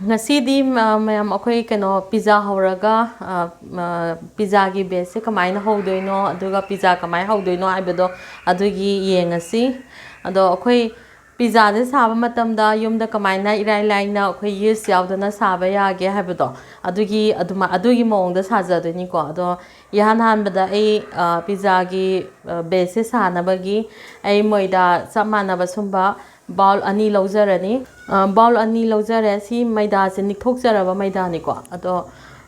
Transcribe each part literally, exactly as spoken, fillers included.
ꯉꯁꯤꯗꯤ ꯃ-, ꯃꯌꯥꯝ ꯑꯩꯈꯣꯏ ꯀꯩꯅꯣ ꯄꯤꯖꯥ ꯍꯧꯔꯒ, ꯑ, ꯑ, ꯄꯤꯖꯥꯒꯤ ꯕꯦꯁꯁꯦ ꯀꯃꯥꯏꯅ ꯍꯧꯗꯣꯏꯅꯣ, ꯑꯗꯨꯒ ꯄꯤꯖꯥ ꯀꯃꯥꯏꯅ ꯍꯧꯗꯣꯏꯅꯣ ꯍꯥꯏꯕꯗꯣ ꯑꯗꯨꯒꯤ ꯌꯦꯡꯉꯁꯤ꯫ ꯑꯗꯣ ꯑꯩꯈꯣꯏ ꯄꯤꯖꯥꯁꯦ ꯁꯥꯕ ꯃꯇꯝꯗ ꯌꯨꯝꯗ ꯀꯃꯥꯏꯅ ꯏꯔꯥꯏ ꯂꯥꯏꯅ ꯑꯩꯈꯣꯏ ꯌꯤꯁ ꯌꯥꯎꯗꯅ ꯁꯥꯕ ꯌꯥꯒꯦ ꯍꯥꯏꯕꯗꯣ ꯑꯗꯨꯒꯤ, ꯑꯗꯨꯃ-, ꯑꯗꯨꯒꯤ ꯃꯑꯣꯡꯗ ꯁꯥꯖꯗꯣꯏꯅꯤꯀꯣ꯫ ꯑꯗꯣ ꯏꯍꯥꯟ ꯍꯥꯟꯕꯗ ꯑꯩ, ꯑ, ꯄꯤꯖꯥꯒꯤ, ꯑ, ꯕꯦꯁꯁꯦ ꯁꯥꯅꯕꯒꯤ ꯑꯩ ꯃꯣꯏꯗꯥ ꯆꯞ ꯃꯥꯟꯅꯕ ꯁꯨꯝꯕ ꯕꯥꯎꯜ ꯑꯅꯤ ꯂꯧꯖꯔꯅꯤ꯫ ꯑ, ꯕꯥꯎꯜ ꯑꯅꯤ ꯂꯧꯖꯔꯦ꯫ ꯁꯤ ꯃꯩꯗꯥꯁꯦ ꯅꯤꯛꯊꯣꯛꯆꯔꯕ ꯃꯩꯗꯥꯅꯤꯀꯣ꯫ ꯑꯗꯣ,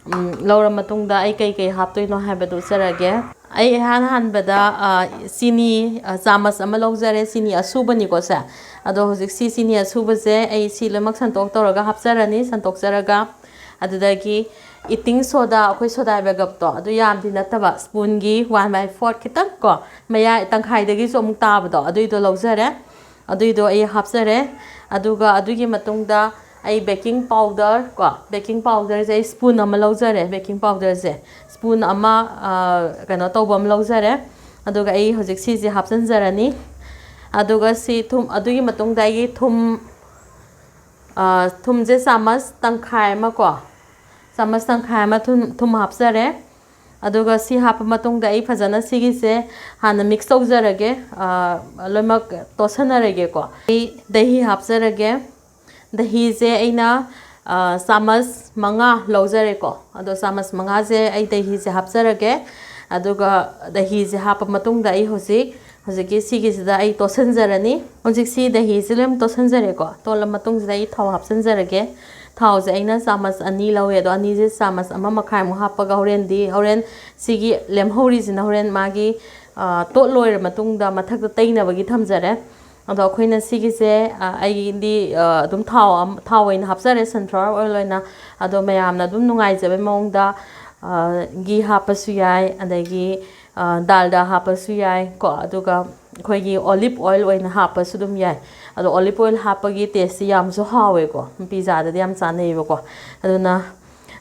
ꯎꯝ, ꯂꯧꯔ ꯃꯇꯨꯡꯗ ꯑꯩ ꯀꯩ ꯀꯩ ꯍꯥꯞꯇꯣꯏꯅꯣ ꯍꯥꯏꯕꯗꯨ ꯎꯠꯆꯔꯒꯦ꯫ ꯑꯩ ꯏꯍꯥꯟ ꯍꯥꯟꯕꯗ, ꯑ, ꯆꯤꯅꯤ, ꯑ, ꯆꯥꯃꯁ ꯑꯃ ꯂꯧꯖꯔꯦ, ꯆꯤꯅꯤ ꯑꯁꯨꯕꯅꯤꯀꯣ ꯁꯦ꯫ ꯑꯗꯣ ꯍꯧꯖꯤꯛ ꯁꯤ ꯆꯤꯅꯤ ꯑꯁꯨꯕꯁꯦ ꯑꯩ ꯁꯤ ꯂꯣꯏꯅꯃꯛ ꯁꯟꯇꯣꯛ ꯇꯧꯔꯒ ꯍꯥꯞꯆꯔꯅꯤ꯫ ꯁꯟꯇꯣꯛꯆꯔꯒ ꯑꯗꯨꯗꯒꯤ ꯏꯇꯤꯡ ꯁꯣꯗꯥ, ꯑꯩꯈꯣꯏ ꯁꯣꯗꯥ ꯕꯦꯒꯞꯇꯣ, ꯑꯗꯨ ꯌꯥꯝꯗꯤ ꯅꯠꯇꯕ, ꯁ꯭ꯄꯨꯟꯒꯤ ꯋꯥꯟ ꯕꯥꯏ ꯐꯣꯔ ꯈꯤꯇꯪ ꯀꯣ, ꯃꯌꯥꯏ ꯇꯪꯈꯥꯏꯗꯒꯤꯁꯨ ꯑꯃꯨꯛ ꯇꯥꯕꯗꯣ, ꯑꯗꯨꯏꯗꯣ ꯂꯧꯖꯔꯦ꯫ ꯑꯗꯨꯏꯗꯣ ꯑꯩ ꯍꯥꯞꯆꯔꯦ꯫ ꯑꯗꯨꯒ ꯑꯗꯨꯒꯤ ꯃꯇꯨꯡꯗ ꯑꯩ ꯕꯦꯀꯤꯡ ꯄꯥꯎꯗꯔ ꯀꯣ, ꯕꯦꯀꯤꯡ ꯄꯥꯎꯗꯔꯁꯦ ꯑꯩ ꯁ꯭ꯄꯨꯟ ꯑꯃ ꯂꯧꯖꯔꯦ, ꯕꯦꯀꯤꯡ ꯄꯥꯎꯗꯔꯁꯦ ꯁ꯭ꯄꯨꯟ ꯑꯃ, ꯑ, ꯀꯩꯅꯣ ꯇꯧꯕ ꯑꯃ ꯂꯧꯖꯔꯦ꯫ ꯑꯗꯨꯒ ꯑꯩ ꯍꯧꯖꯤꯛ ꯁꯤꯁꯦ ꯍꯥꯞꯆꯤꯟꯖꯔꯅꯤ꯫ ꯑꯗꯨꯒ ꯁꯤ ꯊꯨꯝ, ꯑꯗꯨꯒꯤ ꯃꯇꯨꯡꯗ ꯑꯩꯒꯤ ꯊꯨꯝ, ꯑ, ꯊꯨꯝꯁꯦ ꯆꯥꯃꯁ ꯇꯪꯈꯥꯏ ꯑꯃ ꯀꯣ, ꯆꯥꯃꯁ ꯇꯪꯈꯥꯏ ꯑꯃ ꯊꯨꯝ, ꯊꯨꯝ ꯍꯥꯞꯆꯔꯦ꯫ ꯑꯗꯨꯒ ꯁꯤ ꯍꯥꯞꯄ ꯃꯇꯨꯡꯗ ꯑꯩ ꯐꯖꯅ ꯁꯤꯒꯤꯁꯦ ꯍꯥꯟꯅ ꯃꯤꯛꯁ ꯇꯧꯖꯔꯒꯦ, ꯑ, ꯂꯣꯏꯅꯃꯛ ꯇꯣꯠꯁꯟꯅꯔꯒꯦꯀꯣ꯫ ꯑꯩ ꯗꯍꯤ ꯍꯥꯞꯆꯔꯒꯦ꯫ ꯗꯍꯤꯁꯦ ꯑꯩꯅ, ꯑ, ꯆꯥꯃꯁ ꯃꯉꯥ ꯂꯧꯖꯔꯦꯀꯣ꯫ ꯑꯗꯣ ꯆꯥꯃꯁ ꯃꯉꯥꯁꯦ ꯑꯩ ꯗꯍꯤꯁꯦ ꯍꯥꯞꯆꯔꯒꯦ꯫ ꯑꯗꯨꯒ ꯗꯍꯤꯁꯦ ꯍꯥꯞꯄ ꯃꯇꯨꯡꯗ ꯑꯩ ꯍꯧꯖꯤꯛ, ꯍꯧꯖꯤꯛꯀꯤ ꯁꯤꯒꯤꯁꯤꯗ ꯑꯩ ꯇꯣꯠꯁꯤꯟꯖꯔꯅꯤ꯫ ꯍꯧꯖꯤꯛꯁꯤ ꯗꯍꯤꯁꯦ ꯂꯣꯏꯅ ꯇꯣꯠꯁꯤꯟꯖꯔꯦꯀꯣ꯫ ꯇꯣꯠꯂ ꯃꯇꯨꯡꯁꯤꯗ ꯑꯩ ꯊꯥꯎ ꯍꯥꯞꯆꯤꯟꯖꯔꯒꯦ꯫ ꯊꯥꯎꯁꯦ ꯑꯩꯅ ꯆꯥꯃꯁ ꯑꯅꯤ ꯂꯧꯋꯦ, ꯑꯗꯣ ꯑꯅꯤꯁꯦ ꯆꯥꯃꯁ ꯑꯃ ꯃꯈꯥꯏꯃꯨꯛ ꯍꯥꯞꯄꯒ ꯍꯣꯔꯦꯟꯗꯤ, ꯍꯣꯔꯦꯟ ꯁꯤꯒꯤ ꯂꯦꯝꯍꯧꯔꯤꯁꯤꯅ ꯍꯣꯔꯦꯟ ꯃꯥꯒꯤ, ꯑ, ꯇꯣꯠ ꯂꯣꯏꯔ ꯃꯇꯨꯡꯗ ꯃꯊꯛꯇ ꯇꯩꯅꯕꯒꯤ ꯊꯝꯖꯔꯦ꯫ ꯑꯗꯣ ꯑꯩꯈꯣꯏꯅ ꯁꯤꯒꯤꯁꯦ, ꯑ, ꯑꯩꯗꯤ, ꯑ, ꯑꯗꯨꯝ ꯊꯥꯎ ꯑꯝ-, ꯊꯥꯎ ꯑꯣꯏꯅ ꯍꯥꯞꯆꯔꯦ, ꯁꯟꯐ꯭ꯂꯥꯋꯔ ꯑꯣꯏꯜ ꯑꯣꯏꯅ꯫ ꯑꯗꯣ ꯃꯌꯥꯝꯅ ꯑꯗꯨꯝ ꯅꯨꯡꯉꯥꯏꯖꯕꯩ ꯃꯑꯣꯡꯗ, ꯑ, ꯘꯤ ꯍꯥꯞꯄꯁꯨ ꯌꯥꯏ, ꯑꯗꯒꯤ, ꯑ, ꯗꯥꯜꯗꯥ ꯍꯥꯞꯄꯁꯨ ꯌꯥꯏ ꯀꯣ꯫ ꯑꯗꯨꯒ ꯑꯩꯈꯣꯏꯒꯤ ꯑꯣꯂꯤꯚ ꯑꯣꯏꯜ ꯑꯣꯏꯅ ꯍꯥꯞꯄꯁꯨ ꯑꯗꯨꯝ ꯌꯥꯏ꯫ ꯑꯗꯣ ꯑꯣꯂꯤꯚ ꯑꯣꯏꯜ ꯍꯥꯞꯄꯒꯤ ꯇꯦꯁꯁꯤ ꯌꯥꯝꯁꯨ ꯍꯥꯎꯋꯦꯀꯣ, ꯄꯤꯖꯥꯗꯗꯤ ꯌꯥꯝ ꯆꯥꯅꯩꯌꯦꯕꯀꯣ꯫ ꯑꯗꯨꯅ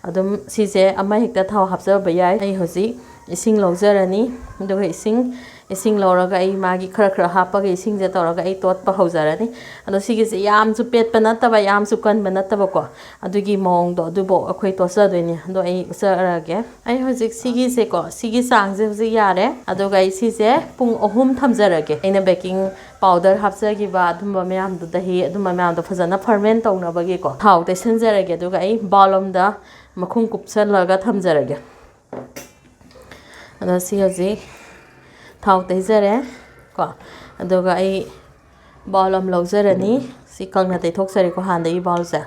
ꯑꯗꯨꯝ ꯁꯤꯁꯦ ꯑꯃ ꯍꯦꯛꯇ ꯊꯥꯎ ꯍꯥꯞꯆꯕ ꯌꯥꯏ꯫ ꯑꯩ ꯍꯧꯖꯤꯛ ꯏꯁꯤꯡ ꯂꯧꯖꯔꯅꯤ, ꯑꯗꯨꯒ ꯏꯁꯤꯡ ꯏꯁꯤꯡ ꯂꯧꯔꯒ ꯑꯩ ꯃꯥꯒꯤ ꯈꯔ ꯈꯔ ꯍꯥꯞꯄꯒ ꯏꯁꯤꯡꯁꯦ ꯇꯧꯔꯒ ꯑꯩ ꯇꯣꯠꯄ ꯍꯧꯖꯔꯅꯤ꯫ ꯑꯗꯣ ꯁꯤꯒꯤꯁꯦ ꯌꯥꯝꯁꯨ ꯄꯦꯠꯄ ꯅꯠꯇꯕ, ꯌꯥꯝꯁꯨ ꯀꯟꯕ ꯅꯠꯇꯕꯀꯣ, ꯑꯗꯨꯒꯤ ꯃꯑꯣꯡꯗꯣ ꯑꯗꯨꯐꯥꯎ ꯑꯩꯈꯣꯏ ꯇꯣꯠꯆꯗꯣꯏꯅꯤ꯫ ꯑꯗꯣ ꯑꯩ ꯎꯠꯆꯔꯛꯑꯒꯦ꯫ ꯑꯩ ꯍꯧꯖꯤꯛ ꯁꯤꯒꯤꯁꯦꯀꯣ, ꯁꯤꯒꯤ ꯆꯥꯡꯁꯦ ꯍꯧꯖꯤꯛ ꯌꯥꯔꯦ꯫ ꯑꯗꯨꯒ ꯑꯩ ꯁꯤꯁꯦ ꯄꯨꯡ ꯑꯍꯨꯝ ꯊꯝꯖꯔꯒꯦ꯫ ꯑꯩꯅ baking powder ꯍꯥꯞꯆꯈꯤꯕ ꯑꯗꯨꯝꯕ ꯃꯌꯥꯝꯗꯣ, ꯗꯍꯤ ꯑꯗꯨꯝꯕ ꯃꯌꯥꯝꯗꯣ ꯐꯖꯅ ferment ꯇꯧꯅꯕꯒꯤꯀꯣ, ꯊꯥꯎ ꯇꯩꯁꯟꯖꯔꯒꯦ꯫ ꯑꯗꯨꯒ ꯑꯩ bowl ꯑꯃꯗ ꯃꯈꯨꯝ ꯀꯨꯞꯁꯜꯂꯒ ꯊꯝꯖꯔꯒꯦ꯫ ꯑꯗꯣ ꯁꯤ ꯍꯧꯖꯤꯛ ꯊꯥꯎ ꯇꯩꯖꯔꯦ ꯀꯣ꯫ ꯑꯗꯨꯒ ꯑꯩ bowl ꯑꯃ ꯂꯧꯖꯔꯅꯤ꯫ ꯁꯤ ꯀꯪꯅ ꯇꯩꯊꯣꯛꯆꯔꯦꯀꯣ ꯍꯥꯟꯅꯗꯒꯤ bowlꯁꯦ꯫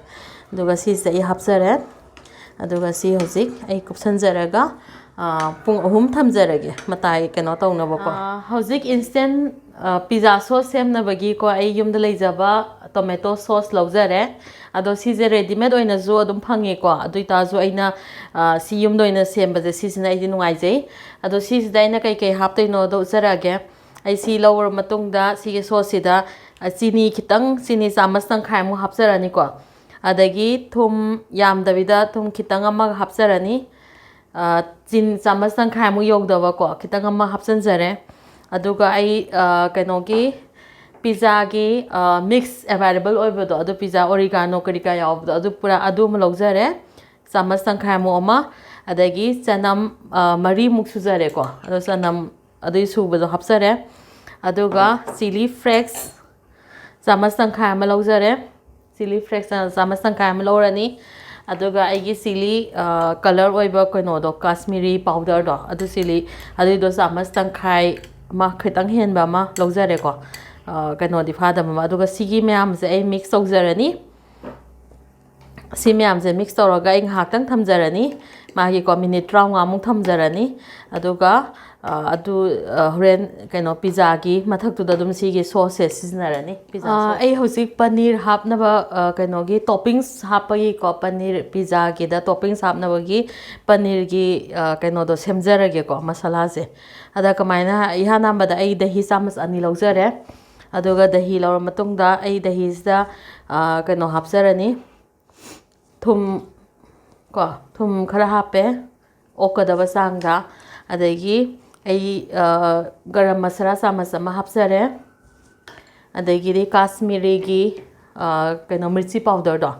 ꯑꯗꯨꯒ ꯁꯤꯁꯦ ꯑꯩ ꯍꯥꯞꯆꯔꯦ꯫ ꯑꯗꯨꯒ ꯁꯤ ꯍꯧꯖꯤꯛ ꯑꯩ ꯀꯨꯞꯁꯟꯖꯔꯒ, ꯑ, ꯄꯨꯡ ꯑꯍꯨꯝ ꯊꯝꯖꯔꯒꯦ, ꯃꯇꯥꯏ ꯀꯩꯅꯣ ꯇꯧꯅꯕꯀꯣ꯫ ꯑ, ꯍꯧꯖꯤꯛ instant, ꯑ, pizza sauce ꯁꯦꯝꯅꯕꯒꯤꯀꯣ, ꯑꯩ ꯌꯨꯝꯗ ꯂꯩꯖꯕ tomato sauce ꯂꯧꯖꯔꯦ꯫ ꯑꯗꯣ ꯁꯤꯁꯦ readymade ꯑꯣꯏꯅꯁꯨ ꯑꯗꯨꯝ ꯐꯪꯉꯦꯀꯣ꯫ ꯑꯗꯨ ꯑꯣꯏꯇꯥꯔꯁꯨ ꯑꯩꯅ, ꯑ, ꯁꯤ ꯌꯨꯝꯗ ꯑꯣꯏꯅ ꯁꯦꯝꯕꯁꯦ, ꯁꯤꯁꯤꯅ ꯑꯩꯗꯤ ꯅꯨꯡꯉꯥꯏꯖꯩ꯫ ꯑꯗꯣ ꯁꯤꯁꯤꯗ ꯑꯩꯅ ꯀꯩꯀꯩ ꯍꯥꯞꯇꯣꯏꯅꯣꯗꯣ ꯎꯠꯆꯔꯛꯑꯒꯦ꯫ ꯑꯩ ꯁꯤ ꯂꯧꯔ ꯃꯇꯨꯡꯗ ꯁꯤꯒꯤ sauceꯁꯤꯗ, ꯑ, ꯆꯤꯅꯤ ꯈꯤꯇꯪ, ꯆꯤꯅꯤ ꯆꯥꯃꯁ ꯇꯪꯈꯥꯏꯃꯨꯛ ꯍꯥꯞꯆꯔꯅꯤꯀꯣ꯫ ꯑꯗꯒꯤ ꯊꯨꯝ ꯌꯥꯝꯗꯕꯤꯗ ꯊꯨꯝ ꯈꯤꯇꯪ ꯑꯃꯒ ꯍꯥꯞꯆꯔꯅꯤ꯫ ꯑ, ꯆꯤꯅꯤ ꯆꯥꯃꯁ ꯇꯪꯈꯥꯏꯃꯨꯛ ꯌꯧꯗꯕꯀꯣ, ꯈꯤꯇꯪ ꯑꯃ ꯍꯥꯞꯆꯤꯟꯖꯔꯦ꯫ ꯑꯗꯨꯒ ꯑꯩ, ꯑ, ꯀꯩꯅꯣꯒꯤ, pizzaꯒꯤ, ꯑ, mix available ꯑꯣꯏꯕꯗꯣ, ꯑꯗꯨ pizza oregano ꯀꯔꯤ ꯀꯔꯥ ꯌꯥꯎꯕꯗꯣ, ꯑꯗꯨ ꯄꯨꯔꯥ ꯑꯗꯨ ꯑꯃ ꯂꯧꯖꯔꯦ꯫ ꯆꯥꯃꯁ ꯇꯪꯈꯥꯏꯃꯨꯛ ꯑꯃ, ꯑꯗꯒꯤ ꯆꯅꯝ, ꯑ, ꯃꯔꯤꯃꯨꯛ ꯁꯨꯖꯔꯦꯀꯣ꯫ ꯑꯗꯣ ꯆꯅꯝ ꯑꯗꯨꯒꯤ ꯁꯨꯕꯗꯣ ꯍꯥꯞꯆꯔꯦ꯫ ꯑꯗꯨꯒ chilli flakes ꯆꯥꯃꯁ ꯇꯪꯈꯥꯏ ꯑꯃ ꯂꯧꯖꯔꯦ꯫ Chilli flakes ꯆꯥꯃꯁ ꯇꯪꯈꯥꯏ ꯑꯃ ꯂꯧꯔꯅꯤ꯫ ꯑꯗꯨꯒ ꯑꯩꯒꯤ chilli, ꯑ, colour ꯑꯣꯏꯕ ꯀꯩꯅꯣꯗꯣ, Kashmiri powderꯗꯣ, ꯑꯗꯨ chilli, ꯑꯗꯨꯏꯗꯣ ꯆꯥꯃꯁ ꯇꯪꯈꯥꯏ ꯑꯃ, ꯈꯤꯇꯪ ꯍꯦꯟꯕ ꯑꯃ ꯂꯧꯖꯔꯦꯀꯣ꯫ ꯑ, ꯀꯩꯅꯣꯗꯤ ꯐꯥꯗꯕ ꯑꯃ꯫ ꯑꯗꯨꯒ ꯁꯤꯒꯤ ꯃꯌꯥꯝꯁꯦ ꯑꯩ mix ꯇꯧꯖꯔꯅꯤ꯫ ꯁꯤ ꯃꯌꯥꯝꯁꯦ mix ꯇꯧꯔꯒ ꯑꯩ ꯉꯥꯏꯍꯥꯛꯇꯪ ꯊꯝꯖꯔꯅꯤ꯫ ꯃꯥꯒꯤꯀꯣ, minute ꯇꯔꯥꯃꯉꯥꯃꯨꯛ ꯊꯝꯖꯔꯅꯤ꯫ ꯑꯗꯨꯒ, ꯑ, ꯑꯗꯨ, ꯑ, ꯍꯣꯔꯦꯟ ꯀꯩꯅꯣ, pizzaꯒꯤ ꯃꯊꯛꯇꯨꯗ ꯑꯗꯨꯝ ꯁꯤꯒꯤ sauceꯁꯦ ꯁꯤꯖꯤꯟꯅꯔꯅꯤ꯫ Pizza ꯑ, sauce꯫ ꯑꯩ ꯍꯧꯖꯤꯛ ꯄꯅꯤꯔ ꯍꯥꯞꯅꯕ, ꯑ, ꯀꯩꯅꯣꯒꯤ toppings ꯍꯥꯞꯄꯒꯤꯀꯣ, ꯄꯅꯤꯔ pizzaꯒꯤꯗ toppings ꯍꯥꯞꯅꯕꯒꯤ ꯄꯅꯤꯔꯒꯤ, ꯑ, ꯀꯩꯅꯣꯗꯣ ꯁꯦꯝꯖꯔꯒꯦꯀꯣ, ꯃꯁꯥꯂꯥꯁꯦ꯫ ꯑꯗ ꯀꯃꯥꯏꯅ, ꯏꯍꯥꯟ ꯍꯥꯟꯕꯗ ꯑꯩ ꯗꯍꯤ ꯆꯥꯃꯁ ꯑꯅꯤ ꯂꯧꯖꯔꯦ꯫ ꯑꯗꯨꯒ ꯗꯍꯤ ꯂꯧꯔ ꯃꯇꯨꯡꯗ ꯑꯩ ꯗꯍꯤꯁꯤꯗ, ꯑ, ꯀꯩꯅꯣ ꯍꯥꯞꯆꯔꯅꯤ꯫ ꯊꯨꯝ ꯀꯣ, ꯊꯨꯝ ꯈꯔ ꯍꯥꯞꯄꯦ, ꯑꯣꯛꯀꯗꯕ ꯆꯥꯡꯗ꯫ ꯑꯗꯒꯤ ꯑꯩ ꯒꯔꯝ ꯃꯁꯥꯂꯥ ꯆꯥꯃꯁ ꯑꯃ ꯍꯥꯞꯆꯔꯦ꯫ ꯑꯗꯒꯤꯗꯤ ꯀꯥꯁꯃꯤꯔꯤꯒꯤ ꯀꯩꯅꯣ ꯃꯤꯔꯆꯤ ꯄꯥꯎꯗꯔꯗꯣ,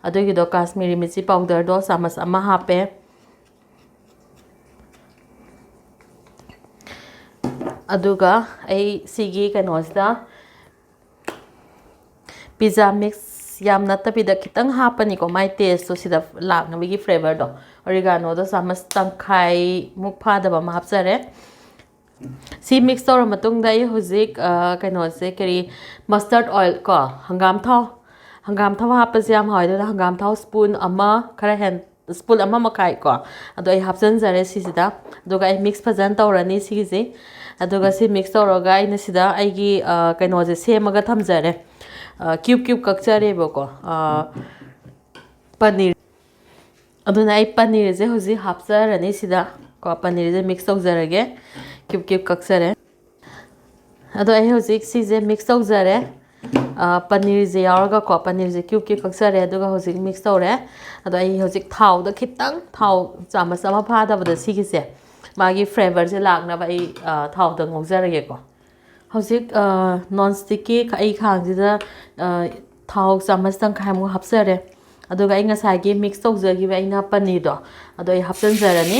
ꯑꯗꯨꯒꯤꯗꯣ ꯀꯥꯁꯃꯤꯔꯤ ꯃꯤꯔꯆꯤ ꯄꯥꯎꯗꯔꯗꯣ ꯆꯥꯃꯁ ꯑꯃ ꯍꯥꯞꯄꯦ꯫ ꯑꯗꯨꯒ ꯑꯩ ꯁꯤꯒꯤ ꯀꯩꯅꯣꯁꯤꯗ ꯄꯤꯖꯥ ꯃꯤꯛꯁ ꯌꯥꯝ ꯅꯠꯇꯕꯤꯗ ꯈꯤꯇꯪ ꯍꯥꯞꯄꯅꯤꯀꯣ, ꯃꯥꯏ ꯇꯦꯁꯇꯣ ꯁꯤꯗ ꯂꯥꯛꯅꯕꯒꯤ ꯐ꯭ꯂꯦꯕꯔꯗꯣ꯫ ꯑꯣꯔꯤꯒꯥꯅꯣꯗꯣ ꯆꯥꯃꯁ ꯇꯪꯈꯥꯏꯃꯨꯛ ꯐꯥꯗꯕ ꯑꯃ ꯍꯥꯞꯆꯔꯦ꯫ ꯁꯤ ꯃꯤꯛꯁ ꯇꯧꯔ ꯃꯇꯨꯡꯗ ꯑꯩ ꯍꯧꯖꯤꯛ ꯀꯩꯅꯣꯁꯦ, ꯀꯔꯤ, ꯃꯁꯇꯔꯠ ꯑꯣꯏꯜ ꯀꯣ, ꯍꯪꯒꯥꯝ ꯊꯥꯎ꯫ ꯍꯪꯒꯥꯝ ꯊꯥꯎ ꯍꯥꯞꯄꯁꯦ ꯌꯥꯝ ꯍꯥꯎꯋꯦ, ꯑꯗꯨꯅ ꯍꯪꯒꯥꯝ ꯊꯥꯎ ꯁ꯭ꯄꯨꯟ ꯑꯃ ꯈꯔ ꯍꯦꯟ ꯁ꯭ꯄꯨꯟ ꯑꯃ ꯃꯈꯥꯏ ꯀꯣ, ꯑꯗꯣ ꯑꯩ ꯍꯥꯞꯆꯤꯟꯖꯔꯦ ꯁꯤꯁꯤꯗ꯫ ꯑꯗꯨꯒ ꯑꯩ ꯃꯤꯛꯁ ꯐꯖꯅ ꯇꯧꯔꯅꯤ ꯁꯤꯒꯤꯁꯦ꯫ ꯑꯗꯨꯒ ꯁꯤ ꯃꯤꯛꯁ ꯇꯧꯔꯒ ꯑꯩꯅ ꯁꯤꯗ ꯑꯩꯒꯤ ꯀꯩꯅꯣꯁꯦ ꯁꯦꯝꯃꯒ ꯊꯝꯖꯔꯦ꯫ ꯀ꯭ꯌꯨꯕ ꯀ꯭ꯌꯨꯕ ꯀꯛꯆꯔꯦꯕꯀꯣ, ꯄꯅꯤꯔ꯫ ꯑꯗꯨꯅ ꯑꯩ ꯄꯅꯤꯔꯁꯦ ꯍꯧꯖꯤꯛ ꯍꯥꯞꯆꯔꯅꯤ ꯁꯤꯗ ꯀꯣ, ꯄꯅꯤꯔꯁꯦ ꯃꯤꯛꯁ ꯇꯧꯖꯔꯒꯦ꯫ ꯀ꯭ꯌꯨꯕ ꯀ꯭ꯌꯨꯕ ꯀꯛꯆꯔꯦ꯫ ꯑꯗꯣ ꯑꯩ ꯍꯧꯖꯤꯛ ꯁꯤꯁꯦ ꯃꯤꯛꯁ ꯇꯧꯖꯔꯦ꯫ ꯄꯅꯤꯔꯁꯦ ꯌꯥꯎꯔꯒꯀꯣ, ꯄꯅꯤꯔꯁꯦ ꯀ꯭ꯌꯨꯕ ꯀ꯭ꯌꯨꯕ ꯀꯛꯆꯔꯦ, ꯑꯗꯨꯒ ꯍꯧꯖꯤꯛ ꯃꯤꯛꯁ ꯇꯧꯔꯦ꯫ ꯑꯗꯣ ꯑꯩ ꯍꯧꯖꯤꯛ ꯊꯥꯎꯗ ꯈꯤꯇꯪ, ꯊꯥꯎ ꯆꯥꯃꯁ ꯑꯃ ꯐꯥꯗꯕꯗ ꯁꯤꯒꯤꯁꯦ, ꯃꯥꯒꯤ ꯐ꯭ꯂꯦꯕꯔꯁꯦ ꯂꯥꯛꯅꯕ ꯑꯩ ꯊꯥꯎꯗ ꯉꯧꯖꯔꯒꯦꯀꯣ꯫ ꯍꯧꯖꯤꯛ ꯅꯣꯟ ꯁ꯭ꯇꯤꯛꯀꯤ ꯑꯩ ꯈꯥꯡꯁꯤꯗ ꯊꯥꯎ ꯆꯥꯃꯁ ꯇꯪꯈꯥꯏꯃꯨꯛ ꯍꯥꯞꯆꯔꯦ꯫ ꯑꯗꯨꯒ ꯑꯩ ꯉꯁꯥꯏꯒꯤ ꯃꯤꯛꯁ ꯇꯧꯖꯈꯤꯕ ꯑꯩꯅ ꯄꯅꯤꯔꯗꯣ, ꯑꯗꯣ ꯑꯩ ꯍꯥꯞꯆꯤꯟꯖꯔꯅꯤ꯫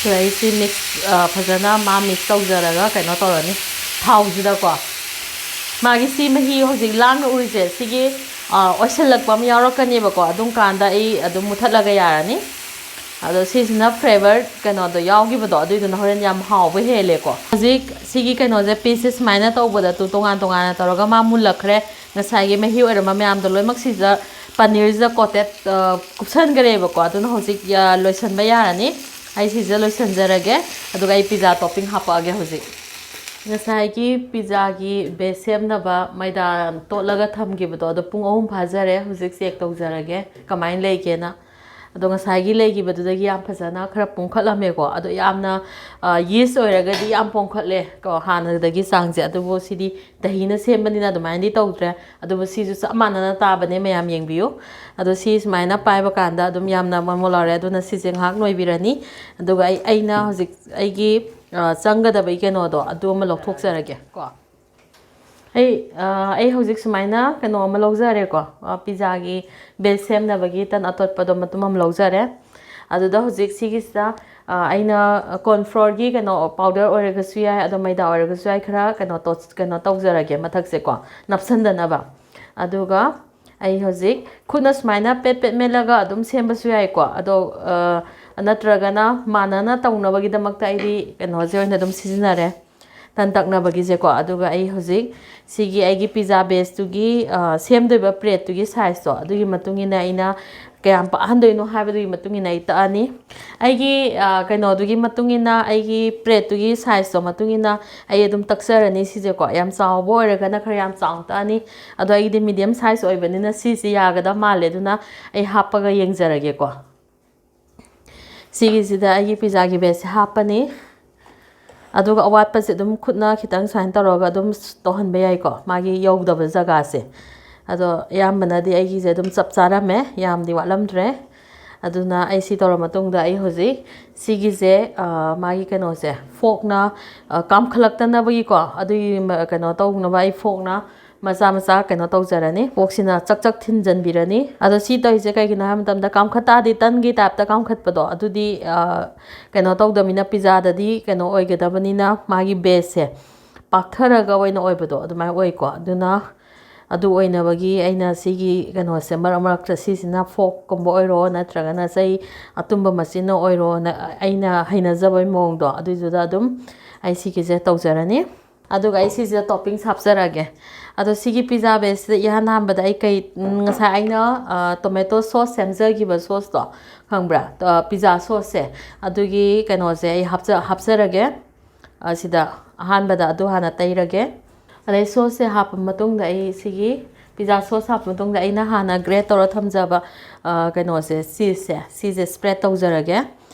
ꯁꯤꯗ ꯑꯩ ꯁꯤ ꯃꯤꯛꯁ, ꯐꯖꯅ ꯃꯥ ꯃꯤꯛꯁ ꯇꯧꯖꯔꯒ ꯀꯩꯅꯣ ꯇꯧꯔꯅꯤ꯫ ꯊꯥꯎꯁꯤꯗꯀꯣ, ꯃꯥꯒꯤ ꯁꯤ ꯃꯍꯤ ꯍꯧꯖꯤꯛ ꯂꯥꯡꯅ ꯎꯔꯤꯁꯦ, ꯁꯤꯒꯤ ꯑꯣꯏꯁꯤꯜꯂꯛꯄ ꯑꯃ ꯌꯥꯎꯔꯛꯀꯅꯦꯕꯀꯣ꯫ ꯑꯗꯨꯝ ꯀꯥꯟꯗ ꯑꯩ ꯑꯗꯨꯝ ꯃꯨꯊꯠꯂꯒ ꯌꯥꯔꯅꯤ꯫ ꯑꯗꯣ ꯁꯤꯁꯤꯅ ꯐ꯭ꯂꯦꯕꯔ ꯀꯩꯅꯣꯗꯣ ꯌꯥꯎꯈꯤꯕꯗꯣ, ꯑꯗꯨꯏꯗꯨꯅ ꯍꯣꯔꯦꯟ ꯌꯥꯝ ꯍꯥꯎꯕ ꯍꯦꯜꯂꯦꯀꯣ꯫ ꯍꯧꯖꯤꯛ ꯁꯤꯒꯤ ꯀꯩꯅꯣꯁꯦ, ꯄꯤꯁꯁꯦ ꯁꯨꯃꯥꯏꯅ ꯇꯧꯕꯗ ꯇꯨ ꯇꯣꯉꯥꯟ ꯇꯣꯉꯥꯟꯅ ꯇꯧꯔꯒ ꯃꯥ ꯃꯨꯜꯂꯛꯈ꯭ꯔꯦ꯫ ꯉꯁꯥꯏꯒꯤ ꯃꯍꯤ ꯑꯣꯏꯔꯝꯕ ꯃꯌꯥꯝꯗꯣ ꯂꯣꯏꯅꯃꯛ ꯁꯤꯗ ꯄꯅꯤꯔꯁꯤꯗ ꯀꯣꯇꯦꯠ ꯀꯨꯞꯁꯟꯈ꯭ꯔꯦꯕꯀꯣ꯫ ꯑꯗꯨꯅ ꯍꯧꯖꯤꯛ ꯂꯣꯏꯁꯟꯕ ꯌꯥꯔꯅꯤ꯫ ꯑꯩ ꯁꯤꯁꯦ ꯂꯣꯏꯁꯟꯖꯔꯒꯦ, ꯑꯗꯨꯒ ꯑꯩ ꯄꯤꯖꯥ ꯇꯣꯞꯄꯤꯡ ꯍꯥꯞꯄꯛꯑꯒꯦ ꯍꯧꯖꯤꯛ꯫ ꯉꯁꯥꯏꯒꯤ ꯄꯤꯖꯥꯒꯤ ꯕꯦꯁ ꯁꯦꯝꯅꯕ ꯃꯩꯗꯥ ꯇꯣꯠꯂꯒ ꯊꯝꯈꯤꯕꯗꯣ, ꯑꯗꯣ ꯄꯨꯡ ꯑꯍꯨꯝ ꯐꯥꯖꯔꯦ꯫ ꯍꯧꯖꯤꯛ ꯆꯦꯛ ꯇꯧꯖꯔꯒꯦ ꯀꯃꯥꯏꯅ ꯂꯩꯒꯦꯅ꯫ ꯑꯗꯣ ꯉꯁꯥꯏꯒꯤ ꯂꯩꯈꯤꯕꯗꯨꯗꯒꯤ ꯌꯥꯝ ꯐꯖꯅ ꯈꯔ ꯄꯣꯡꯈꯠꯂꯝꯃꯦꯀꯣ꯫ ꯑꯗꯣ ꯌꯥꯝꯅ ꯌꯤꯁ ꯑꯣꯏꯔꯒꯗꯤ ꯌꯥꯝ ꯄꯣꯡꯈꯠꯂꯦ ꯀꯣ, ꯍꯥꯟꯅꯗꯒꯤ ꯆꯥꯡꯁꯦ꯫ ꯑꯗꯨꯕꯨ ꯁꯤꯗꯤ ꯗꯍꯤꯅ ꯁꯦꯝꯕꯅꯤꯅ ꯑꯗꯨꯃꯥꯏꯅꯗꯤ ꯇꯧꯗ꯭ꯔꯦ꯫ ꯑꯗꯨꯕꯨ ꯁꯤꯁꯨ ꯆꯞ ꯃꯥꯟꯅꯅ ꯇꯥꯕꯅꯦ, ꯃꯌꯥꯝ ꯌꯦꯡꯕꯤꯌꯨ꯫ ꯑꯗꯣ ꯁꯤ ꯁꯨꯃꯥꯏꯅ ꯄꯥꯏꯕ ꯀꯥꯟꯗ ꯑꯗꯨꯝ ꯌꯥꯝꯅ ꯃꯣꯟ ꯃꯣꯟ ꯂꯥꯎꯔꯦ꯫ ꯑꯗꯨꯅ ꯁꯤꯁꯦ ꯉꯥꯏꯍꯥꯛ ꯅꯣꯏꯕꯤꯔꯅꯤ꯫ ꯑꯗꯨꯒ ꯑꯩ ꯑꯩꯅ ꯍꯧꯖꯤꯛ ꯑꯩꯒꯤ ꯆꯪꯒꯗꯕꯒꯤ ꯀꯩꯅꯣꯗꯣ ꯑꯗꯨ ꯑꯃ ꯂꯧꯊꯣꯛꯆꯔꯒꯦ ꯀꯣ꯫ ꯑꯩ ꯑꯩ ꯍꯧꯖꯤꯛ ꯁꯨꯃꯥꯏꯅ ꯀꯩꯅꯣ ꯑꯃ ꯂꯧꯖꯔꯦꯀꯣ꯫ ꯄꯤꯖꯥꯒꯤ ꯕꯦꯁ ꯁꯦꯝꯅꯕꯒꯤ ꯇꯟ ꯑꯇꯣꯠꯄꯗꯣ ꯃꯇꯨꯝ ꯑꯃ ꯂꯧꯖꯔꯦ꯫ ꯑꯗꯨꯗ ꯍꯧꯖꯤꯛ ꯁꯤꯒꯤꯁꯤꯗ ꯑꯩꯅ ꯀꯣꯔꯟꯐ꯭ꯂꯣꯔꯒꯤ ꯀꯩꯅꯣ ꯄꯥꯎꯗꯔ ꯑꯣꯏꯔꯒꯁꯨ ꯌꯥꯏ, ꯑꯗꯣ ꯃꯩꯗꯥ ꯑꯣꯏꯔꯒꯁꯨ ꯌꯥꯏ, ꯈꯔ ꯀꯩꯅꯣ ꯀꯩꯅꯣ ꯇꯧꯖꯔꯒꯦ ꯃꯊꯛꯁꯦꯀꯣ, ꯅꯞꯁꯟꯗꯅꯕ꯫ ꯑꯗꯨꯒ ꯑꯩ ꯍꯧꯖꯤꯛ ꯈꯨꯠꯅ ꯁꯨꯃꯥꯏꯅ ꯄꯦꯠ ꯄꯦꯠ ꯃꯦꯠꯂꯒ ꯑꯗꯨꯝ ꯁꯦꯝꯕꯁꯨ ꯌꯥꯏꯀꯣ꯫ ꯑꯗꯣ ꯅꯠꯇ꯭ꯔꯒꯅ ꯃꯥꯟꯅꯅ ꯇꯧꯅꯕꯒꯤꯗꯃꯛꯇ ꯑꯩꯗꯤ ꯀꯩꯅꯣꯁꯦ ꯑꯣꯏꯅ ꯑꯗꯨꯝ ꯁꯤꯖꯤꯟꯅꯔꯦ, ꯇꯟ ꯇꯛꯅꯕꯒꯤꯁꯦꯀꯣ꯫ ꯑꯗꯨꯒ ꯑꯩ ꯍꯧꯖꯤꯛ ꯁꯤꯒꯤ ꯑꯩꯒꯤ ꯄꯤꯖꯥ ꯕꯦꯁꯇꯨꯒꯤ ꯁꯦꯝꯗꯣꯏꯕ ꯄ꯭ꯂꯦꯠꯇꯨꯒꯤ ꯁꯥꯏꯖꯇꯣ ꯑꯗꯨꯒꯤ ꯃꯇꯨꯡ ꯏꯟꯅ ꯑꯩꯅ ꯀꯌꯥꯝ ꯄꯥꯛꯍꯟꯗꯣꯏꯅꯣ ꯍꯥꯏꯕꯗꯨꯒꯤ ꯃꯇꯨꯡ ꯏꯟꯅ ꯑꯩ ꯇꯛꯑꯅꯤ꯫ ꯑꯩꯒꯤ ꯀꯩꯅꯣꯗꯨꯒꯤ ꯃꯇꯨꯡ ꯏꯟꯅ, ꯑꯩꯒꯤ ꯄ꯭ꯂꯦꯠꯇꯨꯒꯤ ꯁꯥꯏꯖꯇꯣ ꯃꯇꯨꯡ ꯏꯟꯅ ꯑꯩ ꯑꯗꯨꯝ ꯇꯛꯆꯔꯅꯤ ꯁꯤꯁꯦꯀꯣ꯫ ꯌꯥꯝ ꯆꯥꯎꯕ ꯑꯣꯏꯔꯒꯅ ꯈꯔ ꯌꯥꯝ ꯆꯥꯎꯅ ꯇꯛꯑꯅꯤ꯫ ꯑꯗꯣ ꯑꯩꯒꯤꯗꯤ ꯃꯤꯗꯤꯌꯝ ꯁꯥꯏꯖ ꯑꯣꯏꯕꯅꯤꯅ ꯁꯤꯁꯦ ꯌꯥꯒꯗꯕ ꯃꯥꯜꯂꯦ꯫ ꯑꯗꯨꯅ ꯑꯩ ꯍꯥꯞꯄꯒ ꯌꯦꯡꯖꯔꯒꯦꯀꯣ꯫ ꯁꯤꯒꯤꯁꯤꯗ ꯑꯩꯒꯤ ꯄꯤꯖꯥꯒꯤ ꯕꯦꯁꯁꯦ ꯍꯥꯞꯄꯅꯤ꯫ ꯑꯗꯨꯒ ꯑꯋꯥꯠꯄꯁꯦ ꯑꯗꯨꯝ ꯈꯨꯠꯅ ꯈꯤꯇꯪ ꯁꯨꯃꯥꯏꯅ ꯇꯧꯔꯒ ꯑꯗꯨꯝ ꯇꯧꯍꯟꯕ ꯌꯥꯏꯀꯣ, ꯃꯥꯒꯤ ꯌꯧꯗꯕ ꯖꯒꯥꯁꯦ꯫ ꯑꯗꯣ ꯑꯌꯥꯝꯕꯅꯗꯤ ꯑꯩꯒꯤꯁꯦ ꯑꯗꯨꯝ ꯆꯞ ꯆꯥꯔꯝꯃꯦ, ꯌꯥꯝꯗꯤ ꯋꯥꯠꯂꯝꯗ꯭ꯔꯦ꯫ ꯑꯗꯨꯅ ꯑꯩ ꯁꯤ ꯇꯧꯔ ꯃꯇꯨꯡꯗ ꯑꯩ ꯍꯧꯖꯤꯛ ꯁꯤꯒꯤꯁꯦ ꯃꯥꯒꯤ ꯀꯩꯅꯣꯁꯦ ꯐꯣꯛꯅ ꯀꯥꯝꯈꯠꯂꯛꯇꯅꯕꯒꯤꯀꯣ, ꯑꯗꯨꯒꯤ ꯀꯩꯅꯣ ꯇꯧꯅꯕ ꯑꯩ ꯐꯣꯛꯅ ꯃꯆꯥ ꯃꯆꯥ ꯀꯩꯅꯣ ꯇꯧꯖꯔꯅꯤ꯫ ꯐꯣꯛꯁꯤꯅ ꯆꯛ ꯆꯛ ꯊꯤꯟꯖꯟꯕꯤꯔꯅꯤ꯫ ꯑꯗꯣ ꯁꯤ ꯇꯧꯔꯤꯁꯦ ꯀꯩꯒꯤꯅꯣ ꯍꯥꯏꯕ ꯃꯇꯝꯗ ꯀꯥꯝꯈꯠ ꯇꯥꯔꯗꯤ ꯇꯟꯒꯤ ꯇꯥꯏꯞꯇ ꯀꯥꯝꯈꯠꯄꯗꯣ ꯑꯗꯨꯗꯤ ꯀꯩꯅꯣ ꯇꯧꯗꯕꯅꯤꯅ, ꯄꯤꯖꯥꯗꯗꯤ ꯀꯩꯅꯣ ꯑꯣꯏꯒꯗꯕꯅꯤꯅ, ꯃꯥꯒꯤ ꯕꯦꯁꯁꯦ ꯄꯥꯛꯊꯔꯒ ꯑꯣꯏꯅ ꯑꯣꯏꯕꯗꯣ ꯑꯗꯨꯃꯥꯏꯅ ꯑꯣꯏꯀꯣ꯫ ꯑꯗꯨꯅ ꯑꯗꯨ ꯑꯣꯏꯅꯕꯒꯤ ꯑꯩꯅ ꯁꯤꯒꯤ ꯀꯩꯅꯣꯁꯦ ꯃꯔꯛ ꯃꯔꯛꯇ ꯁꯤꯁꯤꯅ ꯐꯣꯛꯀꯨꯝꯕ ꯑꯣꯏꯔꯣ ꯅꯠꯇ꯭ꯔꯒꯅ ꯆꯩ ꯑꯇꯨꯝꯕ ꯃꯆꯤꯟꯅ ꯑꯣꯏꯔꯣ, ꯑꯩꯅ ꯍꯩꯅꯖꯕꯒꯤ ꯃꯑꯣꯡꯗꯣ ꯑꯗꯨꯏꯗꯨꯗ ꯑꯗꯨꯝ ꯑꯩ ꯁꯤꯒꯤꯁꯦ ꯇꯧꯖꯔꯅꯤ꯫ ꯑꯗꯨꯒ ꯑꯩ ꯁꯤꯁꯤꯗ ꯇꯣꯞꯄꯤꯡꯁ ꯍꯥꯞꯆꯔꯒꯦ꯫ ꯑꯗꯣ ꯁꯤꯒꯤ ꯄꯤꯖꯥ ꯕꯦꯁꯁꯤꯗ ꯏꯍꯥꯟ ꯍꯥꯟꯕꯗ ꯑꯩ ꯀꯩ ꯉꯁꯥꯏ ꯑꯩꯅ ꯇꯣꯃꯦꯇꯣ ꯁꯣꯁ ꯁꯦꯝꯖꯈꯤꯕ ꯁꯣꯁꯇꯣ ꯈꯪꯕ꯭ꯔꯥ? ꯄꯤꯖꯥ ꯁꯣꯁꯁꯦ, ꯑꯗꯨꯒꯤ ꯀꯩꯅꯣꯁꯦ ꯑꯩ ꯍꯥꯞꯆ ꯍꯥꯞꯆꯔꯒꯦ꯫ ꯑꯁꯤꯗ ꯑꯍꯥꯟꯕꯗ ꯑꯗꯨ ꯍꯥꯟꯅ ꯇꯩꯔꯒꯦ꯫ ꯑꯗꯩ ꯁꯣꯁꯁꯦ ꯍꯥꯞꯄ ꯃꯇꯨꯡꯗ ꯑꯩ ꯁꯤꯒꯤ Pizza sauce ꯍꯥꯞꯄ ꯃꯇꯨꯡꯗ ꯑꯩꯅ ꯍꯥꯟꯅ grate ꯇꯧꯔ ꯊꯝꯖꯕ, ꯑ, ꯀꯩꯅꯣꯁꯦ, cheeseꯁꯦ, ꯁꯤꯁꯦ spread ꯇꯧꯖꯔꯒꯦ꯫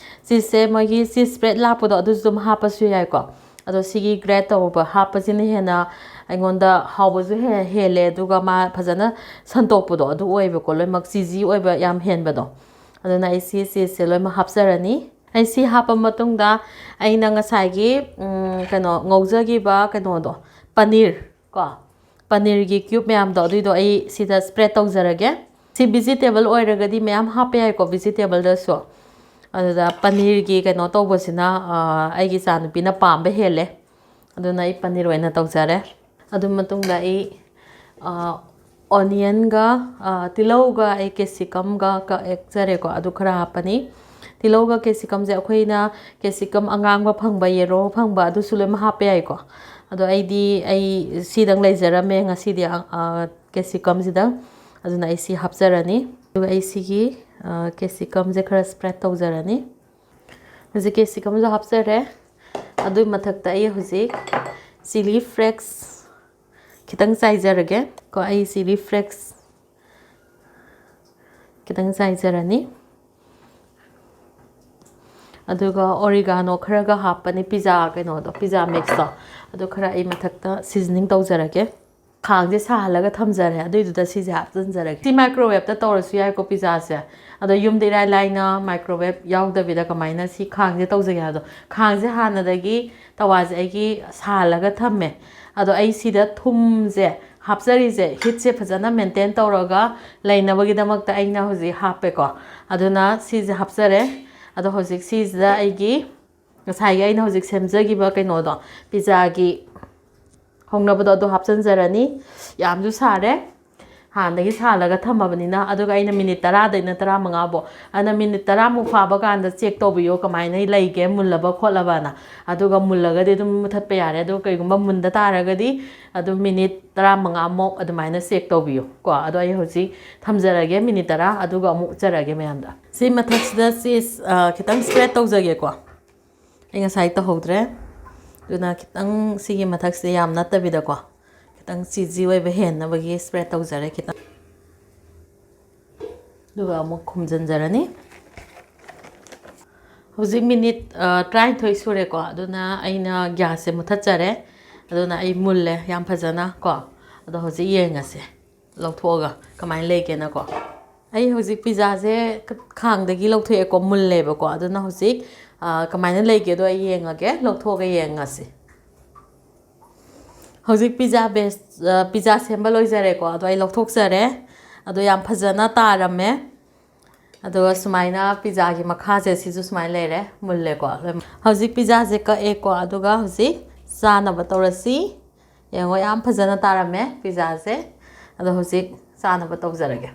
Cheeseꯁꯦ ꯃꯣꯏꯒꯤ cheese spread ꯂꯥꯛꯄꯗꯣ ꯑꯗꯨꯁꯨ ꯑꯗꯨꯝ ꯍꯥꯞꯄꯁꯨ ꯌꯥꯏꯀꯣ꯫ ꯑꯗꯣ ꯁꯤꯒꯤ grate ꯇꯧꯕ ꯍꯥꯞꯄꯁꯤꯅ ꯍꯦꯟꯅ ꯑꯩꯉꯣꯟꯗ ꯍꯥꯎꯕꯁꯨ ꯍꯦ-, ꯍꯦꯜꯂꯦ, ꯑꯗꯨꯒ ꯃꯥ ꯐꯖꯅ ꯁꯟꯇꯣꯛꯄꯗꯣ ꯑꯗꯨ ꯑꯣꯏꯕꯀꯣ, ꯂꯣꯏꯅꯃꯛ cheesy ꯑꯣꯏꯕ ꯌꯥꯝ ꯍꯦꯟꯕꯗꯣ꯫ ꯑꯗꯨꯅ ꯑꯩ ꯁꯤ cheeseꯁꯦ ꯂꯣꯏꯅꯃꯛ ꯍꯥꯞꯆꯔꯅꯤ꯫ ꯑꯩ ꯁꯤ ꯍꯥꯞꯄ ꯃꯇꯨꯡꯗ ꯑꯩꯅ ꯉꯁꯥꯏꯒꯤ, ꯎꯝ, ꯀꯩꯅꯣ, ꯉꯧꯖꯈꯤꯕ ꯀꯩꯅꯣꯗꯣ, ꯄꯅꯤꯔ ꯀꯣ, ꯄꯅꯤꯔꯒꯤ cube ꯃꯌꯥꯝꯗꯣ ꯑꯗꯨꯏꯗꯣ ꯑꯩ ꯁꯤꯗ spread ꯇꯧꯖꯔꯒꯦ꯫ ꯁꯤ vegetable ꯑꯣꯏꯔꯒꯗꯤ ꯃꯌꯥꯝ ꯍꯥꯞꯄ ꯌꯥꯏꯀꯣ, vegetableꯗꯁꯨ꯫ ꯑꯗꯨꯗ ꯄꯅꯤꯔꯒꯤ ꯀꯩꯅꯣ ꯇꯧꯕꯁꯤꯅ, ꯑ, ꯑꯩꯒꯤ ꯏꯆꯥꯅꯨꯄꯤꯅ ꯄꯥꯝꯕ ꯍꯦꯜꯂꯦ꯫ ꯑꯗꯨꯅ ꯑꯩ ꯄꯅꯤꯔ ꯑꯣꯏꯅ ꯇꯧꯖꯔꯦ꯫ ꯑꯗꯨ ꯃꯇꯨꯡꯗ ꯑꯩ, ꯑ, onionꯒ, ꯑ, ꯇꯤꯜꯍꯧꯒ ꯑꯩ capsicumꯒ ꯀꯛꯆꯔꯦꯀꯣ, ꯑꯗꯨ ꯈꯔ ꯍꯥꯞꯄꯅꯤ꯫ ꯇꯤꯜꯍꯧꯒ capsicumꯁꯦ ꯑꯩꯈꯣꯏꯅ capsicum ꯑꯉꯥꯡꯕ ꯐꯪꯕ, yellow ꯐꯪꯕ, ꯑꯗꯨꯁꯨ ꯂꯣꯏꯅꯃꯛ ꯍꯥꯞꯄ ꯌꯥꯏꯀꯣ꯫ ꯑꯗꯣ ꯑꯩꯗꯤ, ꯑꯩ ꯁꯤꯗꯪ ꯂꯩꯖꯔꯝꯃꯦ ꯉꯁꯤꯗꯤ, ꯑ, ꯑ, capsicumꯁꯤꯗꯪ꯫ ꯑꯗꯨꯅ ꯑꯩ ꯁꯤ ꯍꯥꯞꯆꯔꯅꯤ꯫ ꯑꯗꯨꯒ ꯑꯩ ꯁꯤꯒꯤ, ꯑ, capsicumꯁꯦ ꯈꯔ spread ꯇꯧꯖꯔꯅꯤ꯫ ꯍꯧꯖꯤꯛ capsicumꯁꯨ ꯍꯥꯞꯆꯔꯦ꯫ ꯑꯗꯨꯒꯤ ꯃꯊꯛꯇ ꯑꯩ ꯍꯧꯖꯤꯛ chilli flakes ꯈꯤꯇꯪ ꯆꯥꯏꯖꯔꯒꯦ ꯀꯣ꯫ ꯑꯩ chilli flakes ꯈꯤꯇꯪ ꯆꯥꯏꯖꯔꯅꯤ꯫ ꯑꯗꯨꯒ oregano ꯈꯔꯒ ꯍꯥꯞꯄꯅꯤ, pizza ꯀꯩꯅꯣꯗꯣ, pizza mixꯇꯣ꯫ ꯑꯗꯨ ꯈꯔ ꯑꯩ ꯃꯊꯛꯇ seasoning ꯇꯧꯖꯔꯒꯦ꯫ ꯈꯥꯡꯁꯦ ꯁꯥꯍꯜꯂꯒ ꯊꯝꯖꯔꯦ, ꯑꯗꯨꯏꯗꯨꯗ ꯁꯤꯁꯦ ꯍꯥꯞꯆꯤꯟꯖꯔꯒꯦ꯫ ꯁꯤ microwaveꯇ ꯇꯧꯔꯁꯨ ꯌꯥꯏꯀꯣ pizzaꯁꯦ꯫ ꯑꯗꯣ ꯌꯨꯝꯗ ꯏꯔꯥꯏ ꯂꯥꯏꯅ microwave ꯌꯥꯎꯗꯕꯤꯗ ꯀꯃꯥꯏꯅ ꯁꯤ ꯈꯥꯡꯁꯦ ꯇꯧꯖꯒꯦ ꯍꯥꯏꯕꯗꯣ, ꯈꯥꯡꯁꯦ ꯍꯥꯟꯅꯗꯒꯤ ꯇꯋꯥꯁꯦ ꯑꯩꯒꯤ ꯁꯥꯍꯜꯂꯒ ꯊꯝꯃꯦ꯫ ꯑꯗꯣ ꯑꯩ ꯁꯤꯗ ꯊꯨꯝꯁꯦ ꯍꯥꯞꯆꯔꯤꯁꯦ, heatꯁꯦ ꯐꯖꯅ maintain ꯇꯧꯔꯒ ꯂꯩꯅꯕꯒꯤꯗꯃꯛꯇ ꯑꯩꯅ ꯍꯧꯖꯤꯛ ꯍꯥꯞꯄꯦꯀꯣ꯫ ꯑꯗꯨꯅ ꯁꯤꯁꯦ ꯍꯥꯞꯆꯔꯦ꯫ ꯑꯗꯣ ꯍꯧꯖꯤꯛ ꯁꯤꯁꯤꯗ ꯑꯩꯒꯤ ꯉꯁꯥꯏꯒꯤ ꯑꯩꯅ ꯍꯧꯖꯤꯛ ꯁꯦꯝꯖꯈꯤꯕ ꯀꯩꯅꯣꯗꯣ, pizzaꯒꯤ ꯍꯧꯅꯕꯗꯣ, ꯑꯗꯨ ꯍꯥꯞꯆꯤꯟꯖꯔꯅꯤ꯫ ꯌꯥꯝꯁꯨ ꯁꯥꯔꯦ꯫ ꯍꯥꯟꯅꯗꯒꯤ ꯁꯥꯍꯜꯂꯒ ꯊꯝꯃꯕꯅꯤꯅ꯫ ꯑꯗꯨꯒ ꯑꯩꯅ minute ꯇꯔꯥꯗꯩꯅ ꯇꯔꯥꯃꯉꯥ ꯐꯥꯎ, ꯑꯗꯨꯅ minute ꯇꯔꯥꯃꯨꯛ ꯐꯥꯕ ꯀꯥꯟꯗ check ꯇꯧꯕꯤꯌꯣ ꯀꯃꯥꯏꯅ ꯂꯩꯒꯦ, ꯃꯨꯜꯂꯕ ꯈꯣꯠꯂꯕꯅ꯫ ꯑꯗꯨꯒ ꯃꯨꯜꯂꯒꯗꯤ ꯑꯗꯨꯝ ꯃꯨꯊꯠꯄ ꯌꯥꯔꯦ꯫ ꯑꯗꯨꯒ ꯀꯩꯒꯨꯝꯕ ꯃꯨꯟꯗ ꯇꯥꯔꯒꯗꯤ ꯑꯗꯨꯝ minute ꯇꯔꯥꯃꯉꯥꯃꯨꯛ ꯑꯗꯨꯃꯥꯏꯅ check ꯇꯧꯕꯤꯌꯨ ꯀꯣ꯫ ꯑꯗꯣ ꯑꯩ ꯍꯧꯖꯤꯛ ꯊꯝꯖꯔꯒꯦ minute ꯇꯔꯥ, ꯑꯗꯨꯒ ꯑꯃꯨꯛ ꯎꯠꯆꯔꯒꯦ ꯃꯌꯥꯝꯗ꯫ ꯁꯤ ꯃꯊꯛꯁꯤꯗ cheese, ꯑ, ꯈꯤꯇꯪ spread ꯇꯧꯖꯒꯦꯀꯣ꯫ ꯑꯩ ꯉꯁꯥꯏ ꯇꯧꯍꯧꯗ꯭ꯔꯦ꯫ ꯑꯗꯨꯅ ꯈꯤꯇꯪ ꯁꯤꯒꯤ ꯃꯊꯛꯁꯤꯗ ꯌꯥꯝ ꯅꯠꯇꯕꯤꯗꯀꯣ, ꯈꯤꯇꯪ ꯆꯤꯖꯤ ꯑꯣꯏꯕ ꯍꯦꯟꯅꯕꯒꯤ ꯁ꯭ꯄ꯭ꯔꯦꯗ ꯇꯧꯖꯔꯦ ꯈꯤꯇꯪ꯫ ꯑꯗꯨꯒ ꯑꯃꯨꯛ ꯈꯨꯝꯖꯤꯟꯖꯔꯅꯤ꯫ ꯍꯧꯖꯤꯛ ꯃꯤꯅꯤꯠ ꯇꯔꯥꯅꯤꯊꯣꯏ ꯁꯨꯔꯦꯀꯣ꯫ ꯑꯗꯨꯅ ꯑꯩꯅ ꯒ꯭ꯌꯥꯁꯁꯦ ꯃꯨꯊꯠꯆꯔꯦ꯫ ꯑꯗꯨꯅ ꯑꯩ ꯃꯨꯜꯂꯦ ꯌꯥꯝ ꯐꯖꯅ ꯀꯣ꯫ ꯑꯗꯣ ꯍꯧꯖꯤꯛ ꯌꯦꯡꯉꯁꯦ ꯂꯧꯊꯣꯛꯑꯒ ꯀꯃꯥꯏꯅ ꯂꯩꯒꯦꯅꯀꯣ꯫ ꯑꯩ ꯍꯧꯖꯤꯛ ꯄꯤꯖꯥꯁꯦ ꯈꯥꯡꯗꯒꯤ ꯂꯧꯊꯣꯛꯑꯦꯀꯣ, ꯃꯨꯜꯂꯦꯕꯀꯣ꯫ ꯑꯗꯨꯅ ꯍꯧꯖꯤꯛ ꯀꯃꯥꯏꯅ ꯂꯩꯒꯦꯗꯣ ꯑꯩ ꯌꯦꯡꯉꯒꯦ, ꯂꯧꯊꯣꯛꯑꯒ ꯌꯦꯡꯉꯁꯤ꯫ ꯍꯧꯖꯤꯛ ꯄꯤꯖꯥ ꯕꯦꯁ ꯄꯤꯖꯥ ꯁꯦꯝꯕ ꯂꯣꯏꯖꯔꯦꯀꯣ꯫ ꯑꯗꯣ ꯑꯩ ꯂꯧꯊꯣꯛꯆꯔꯦ꯫ ꯑꯗꯣ ꯌꯥꯝ ꯐꯖꯅ ꯇꯥꯔꯝꯃꯦ꯫ ꯑꯗꯨꯒ ꯁꯨꯃꯥꯏꯅ ꯄꯤꯖꯥꯒꯤ ꯃꯈꯥꯁꯦ ꯁꯤꯁꯨ ꯁꯨꯃꯥꯏꯅ ꯂꯩꯔꯦ, ꯃꯨꯜꯂꯦꯀꯣ꯫ ꯍꯧꯖꯤꯛ ꯄꯤꯖꯥꯁꯦ ꯀꯛꯑꯦꯀꯣ꯫ ꯑꯗꯨꯒ ꯍꯧꯖꯤꯛ ꯆꯥꯅꯕ ꯇꯧꯔꯁꯤ꯫ ꯌꯦꯡꯉꯣ, ꯌꯥꯝ ꯐꯖꯅ ꯇꯥꯔꯝꯃꯦ ꯄꯤꯖꯥꯁꯦ꯫ ꯑꯗꯣ ꯍꯧꯖꯤꯛ ꯆꯥꯅꯕ ꯇꯧꯖꯔꯒꯦ꯫